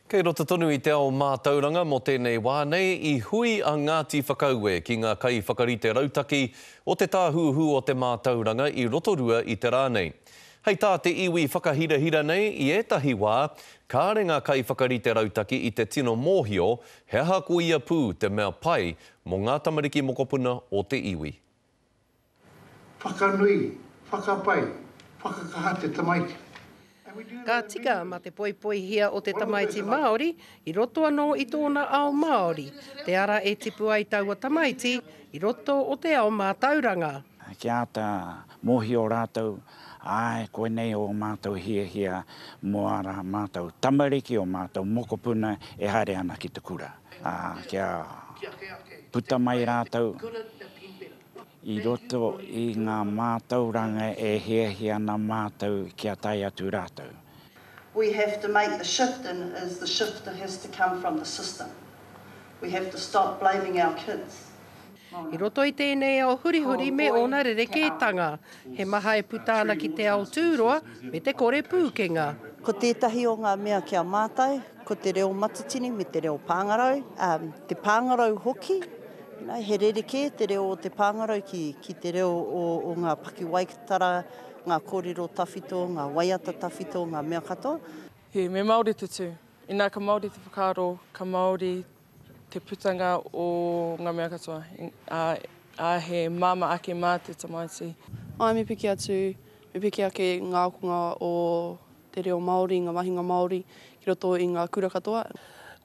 Kei roto tonu i te ao mātauranga mō tēnei wā nei, i hui a Ngāti Whakaue ki ngā kaiwhakarite rautaki o te Tāhuhu o te Mātauranga i Rotorua i te rā nei. Hei tā te iwi whakahirahira nei, i ētahi wā, kāre ngā kaiwhakarite rautaki i te tino mōhio he aha ko ia pū te mea pai mō ngā tamariki mokopuna o te iwi. Whakanui, whakapai, whakakaha te tamaiti. Ka tika ma te poipoihia o te tamaiti Māori i roto anō i tōna ao Māori, te ara e tipu ai taua tamaiti i roto o te ao mātauranga. Kia āta mōhio rātou, āe, koinei ō mātou hiahia mō ā mātou tamariki, ō mātou mokopuna e haere ana ki te kura. Ā, kia puta mai rātou i roto i ngā mātauranga e hiahia ana mātou kia tae atu rātou. We have to make the shift and is the shift has to come from the system. We have to stop blaming our kids. I roto i tēnei ao hurihuri me ōna rerekētanga, he maha e puta ana ki te ao tūroa me te kore pūkenga. Ko tētahi o ngā mea ki a mātou, ko te reo matatini me te reo pāngarau, te pāngarau hoki, you know, he rerekē te reo o te pāngarau ki, ki te reo o, o ngā pakiwaitara, ngā kōrero tawhito, ngā waiata tawhito, ngā mea katoa. He, me Māori te tū. Inā ka Māori te whakaaro, ka Māori te putanga o ngā mea katoa, ā, ā, he māmā ake mā te tamaiti. Āe, me piki atu, me piki ake ngā ākonga o te reo Māori, ngā mahinga Māori ki roto i ngā kura katoa.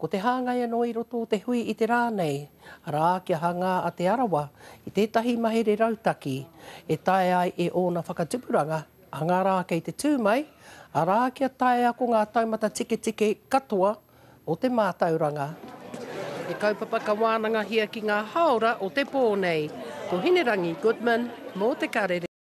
Ko te hāngai anō i roto o te hui i te rā nei, arā, kia hangā a Te Arawa i tētahi mahere rautaki e taea ai e ōna whakatupuranga a ngā rā kei te tū mai, arā, kia taea ko ngā taumata tiketike katoa o te mātauranga. He kaupapa ka wānangahia ki ngā hāora o te pō nei. Ko Hinerangi Goodman mō Te Karere.